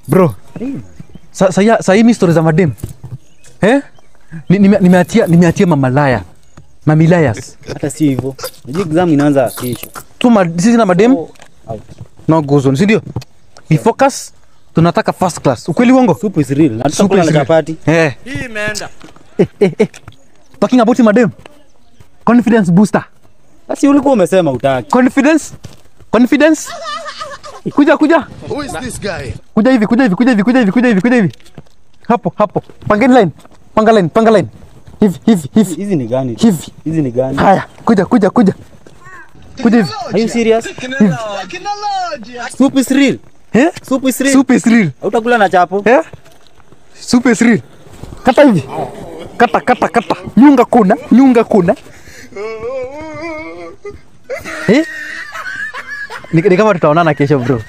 Bro. Sa hii story za madem. Eh? Nimeatia mamalaya. Mamilayas. Hata si hivyo. Unajua exam inaanza kesho. Sisi na madem no goes on, si ndio? We focus, tunataka first class. Ukweli uongo? Soup is real. Na tutakula na chapati. Eh. Hii imeenda. Talking about madem. Confidence booster. Basi ulikuwa umesema utaki. Confidence? Confidence? Kuja. Who is this guy? Kuja hivi. Hapo. Pangeni line. Panga line. Hivi. Hizi ni gani? Hivi. Hizi ni gani? Haya, kuja. Kuja hivi. Are you serious? Soup is real. Eh? Soup is real. Soup is real. Utakula na chapo. Eh? Soup is real. Kata hivi. Kata. Nyunga kuna. Eh? Ni kama tutaonana kesho bro.